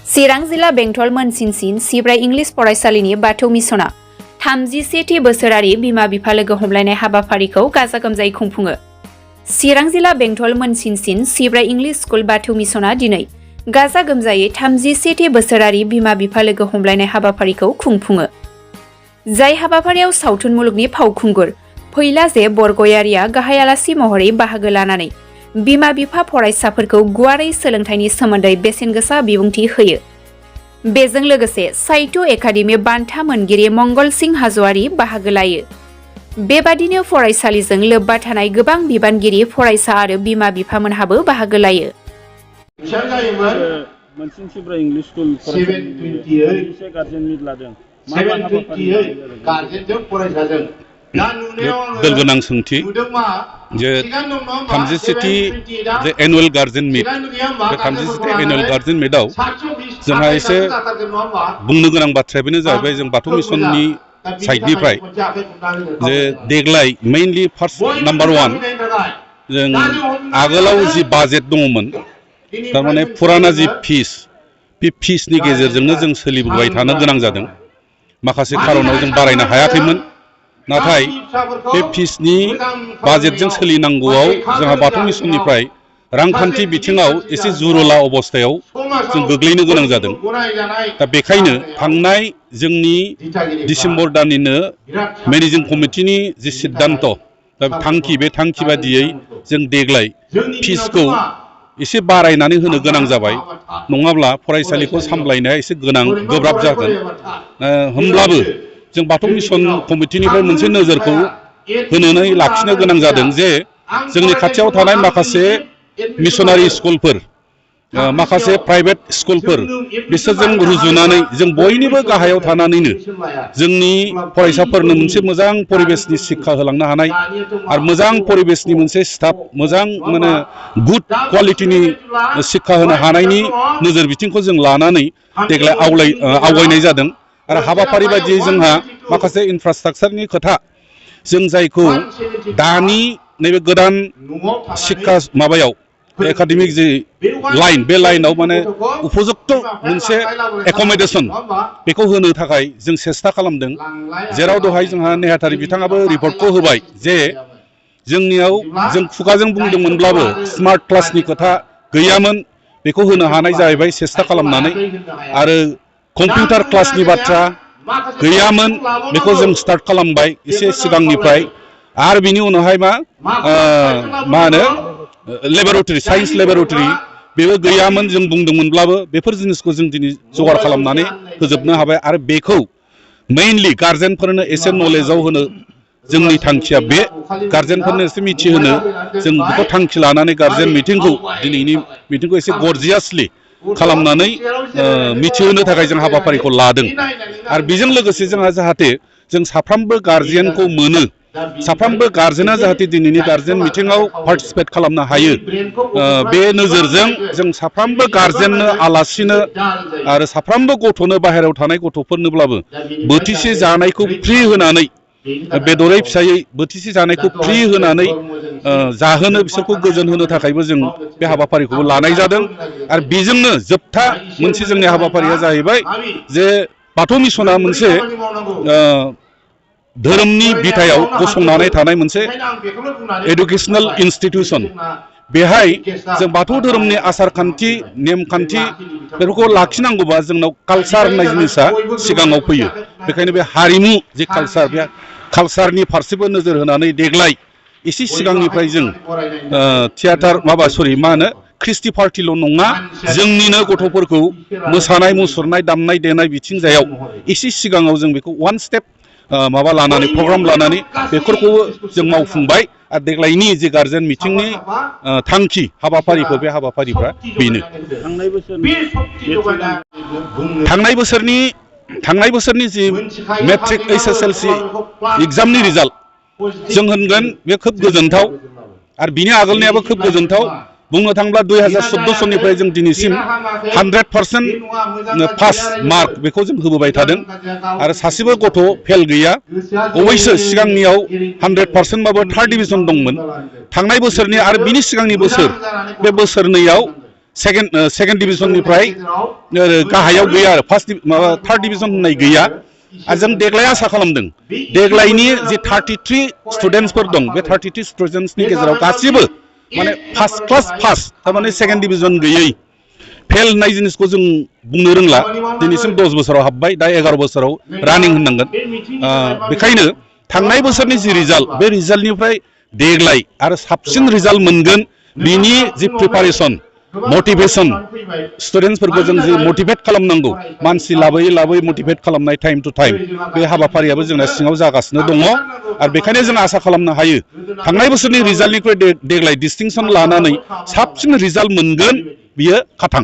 चिरां जिल्ला बेंटल मोनसिनसिन सिब्राय इंलिश फरायसालिनि बाथौ मिसना 31थि बोसोरारि बिमा बिफा लोगो हमलायनाय हाबाफारिखौ गाजा गोमजायै खुंफुङो। चिरां जिल्ला बेंटल मोनसिनसिन सिब्राय इंलिश स्कुल बाथौ मिसना दिनै गाजा गोमजायै 31थि बोसोरारि बिमा बिफा लोगो हमलायनाय हाबाफारिखौ खुंफुङो। जाय हाबाफारियाव सावथुन मुलुगनि फावखुंगुर फैलाजे बरगयारिया गाहाय आलासि महरै बाहागो लानानै बिमा बिफा फरायसाफोरखौ गुवारै सोलोंथाइनि सोमोन्दै बेसेनगोसा बिबुंथि होयो। बेजों लोगोसे साहित्य एकाडेमि बान्था मोनगिरि मंगल सिंह हाज'वारि बाहागो लायो। बेबादिनो फरायसालिजों लोब्बा थानाय गोबां बिबानगिरि फरायसा आरो बिमा बिफामोनहाबो बाहागो लायो। गोनां सोंथि जे 31थि जे एनुअल गार्जेन मिट बे 31थि एनुअल गार्जेन मिटआव जोंहा एसे बुंनो गोनां बाथ्राया बेनो जाहैबाय जों बाथौ मिसननि साइडनिफ्राय जे देग्लाय मेइनलि फार्स्ट नाम्बार 1 जों आगोलाव जि बाजेट दङमोन थारमाने फुराना जि फिस बे फिसनि गेजेरजोंनो जों सोलिबोबाय थानो गोनां जादों। माखासे खारनाव जों बारायनो हायाखैमोन। नाथाय बे फिसनि बाजेटजों सोलिनांगौआव जोंहा बाथौ मिसननिफ्राय रांखान्थि बिथिङाव एसे जुरुला अबस्थायाव जों गोग्लैनो गोनां जादों। दा बेखायनो थांनाय जोंनि डिसेम्बर दाननिनो मेनेजिं कमिटिनि जि सिद्धान्त थांखि बे थांखि बादियै जों देग्लाय फिसखौ एसे बारायनानै होनो गोनां जाबाय। नङाब्ला फरायसालिखौ सामलायनाया एसे गोब्राब जागोन। होमब्लाबो जों बाथौ मिसन कमिटिनिफ्राय मोनसे नोजोरखौ होनानै लाखिनो गोनां जादों जे जोंनि खाथियाव थानाय माखासे मिसनारि स्कुलफोर माखासे प्राइभेट स्कुलफोर बिसोरजों रुजुनानै जों बयनिबो गाहायाव थानानैनो जोंनि फरायसाफोरनो मोनसे मोजां परिबेसनि शिक्षा होलांनो हानाय आरो मोजां परिबेसनि मोनसे स्टाफ मोजां माने गुड क्वालिटिनि शिक्षा होनो हानायनि नोजोर बिथिंखौ जों लानानै देग्लाय आवगायनाय जादों। आरो हाबाफारि बायदियै जोंहा माखासे इनफ्रास्ट्राक्चारनि खोथा जों जायखौ दानि नैबे गोदान शिक्षा माबायाव एकाडेमिक जि लाइन बे लाइनाव माने उपयुक्त मोनसे एकमडेशन बेखौ होनो थाखाय जों सेस्था खालामदों। जेराव दहाय जोंहा नेहाथारि बिथाङाबो रिपर्टखौ होबाय जे जोंनियाव जों खुगाजों बुंदोंमोनब्लाबो स्मार्ट क्लासनि खोथा गैयामोन। बेखौ होनो हानाय जाहैबाय सेस्था खालामनानै। आरो कम्पिउटार क्लासनि बाथ्रा गैयामोन बेखौ जों स्टार्ट खालामबाय एसे सिगांनिफ्राय। आरो बिनि उनावहाय मा होनो लेबरेटरि साइन्स लेबरेटरि बेबो गैयामोन जों बुंदोंमोनब्लाबो बेफोर जिनिसखौ जों दिनै जगार खालामनानै होजोबनो हाबाय। आरो बेखौ मेइनलि गार्जेनफोरनो एसे नलेजाव होनो जोंनि थांखिया बे गार्जेनफोरनो एसे मिथिहोनो जों बेखौ थांखि लानानै गार्जेन मिटिंखौ दिनैनि मिटिंखौ एसे गरजियासलि खालामनानै मिथिहोनो थाखाय जों हाबाफारिखौ लादों। आरो बेजों लोगोसे जोंहा जाहाथे जों साफ्रोमबो गार्जियानखौ मोनो साफ्रोमबो गार्जेना जाहाथे दिनैनि गार्जेन मिटिङाव पार्टिसिपेट खालामनो हायो बे नोजोरजों जों साफ्रोमबो गार्जेननो आलासिनो आरो साफ्रोमबो गथ'नो बाहेरायाव थानाय गथ'फोरनोब्लाबो बोथिसे जानायखौ फ्रि होनानै बेदरै फिसायै बोथिसे जानायखौ फ्रि होनानै जाहोनो बिसोरखौ गोजोन होनो थाखायबो जों बे हाबाफारिखौबो लानाय जादों। आरो बेजोंनो जोबथा मोनसे जोंनि हाबाफारिया जाहैबाय जे बाथौ मिसना मोनसे धोरोमनि बिथायाव गसंनानै थानाय मोनसे एडुकेसनेल इन्स्टिटिउसन। बेहाय जों बाथौ धोरोमनि आसार खान्थि नेमखान्थि बेफोरखौ लाखिनांगौबा जोंनाव कालसार होननाय जिनिसा सिगाङाव फैयो। बेखायनो बे हारिमु जे कालसार बे कालसारनि फारसेबो नोजोर होनानै देग्लाय एसे सिगांनिफ्राय जों थियाटार मा होनो ख्रिस्टि पार्टिल' नङा जोंनिनो गथ'फोरखौ मोसानाय मुसुरनाय दामनाय देनाय बिथिंजायाव एसे सिगाङाव जों बेखौ वान स्टेप माबा लानानै प्रग्राम लानानै बेफोरखौबो जों मावफुंबाय। आरो देग्लायनि जे गार्जेन मिटिंनि थांखि हाबाफारिफोर बे हाबाफारिफ्रा बेनो। थांनाय बोसोरनि जि मेट्रिक HSLC एग्जामनि रिजाल्ट जों होनगोन बे खोब गोजोनथाव। आरो बिनि आगोलनियाबो खोब गोजोनथाव। बुंनो थाङोब्ला 2014 सननिफ्राय जों दिनैसिम 100% पास मार्क बेखौ जों होबोबाय थादों। आरो सासेबो गथ' फेल गैया। अबयस्से सिगांनियाव 100% बाबो 3rd डिभिजन दंमोन। थांनाय बोसोरनि आरो बिनि सिगांनि बोसोर बे बोसोरनैयाव सेकेन्ड डिभिजननिफ्राय गाहायाव गैया आरो फार्स्ट माबा थार्ड डिभिजन होननाय गैया आरो जों देग्लाय आसा खालामदों देग्लायनि जे 33 स्टुडेन्टसफोर दं बे 33 स्टुडेन्टसनि गेजेराव गासिबो माने फार्स्ट क्लास पास थारमाने सेकेन्ड डिभिजन गैयै फेल होननाय जिनिसखौ जों बुंनो रोंला दिनैसिम 10 बोसोराव हाबबाय दा 11 बोसोराव रानिं होननांगोन बेखायनो थांनाय बोसोरनि जि रिजाल्ट बे रिजाल्टनिफ्राय देग्लाय आरो साबसिन रिजाल्ट मोनगोन बिनि जि प्रिपारेसन मटिभेसन स्टुडेन्टसफोरखौ जों जि मटिभेट खालामनांगौ मानसि लाबोयै लाबोयै मटिभेट खालामनाय टाइम टु टाइम बे हाबाफारियाबो जोंना सिङाव जागासिनो दङ आरो बेखायनो जों आसा खालामनो हायो थांनाय बोसोरनि रिजाल्टनिख्रुइ देग्लाय डिस्टिंसन लानानै साबसिन रिजाल्ट मोनगोन बियो खाथां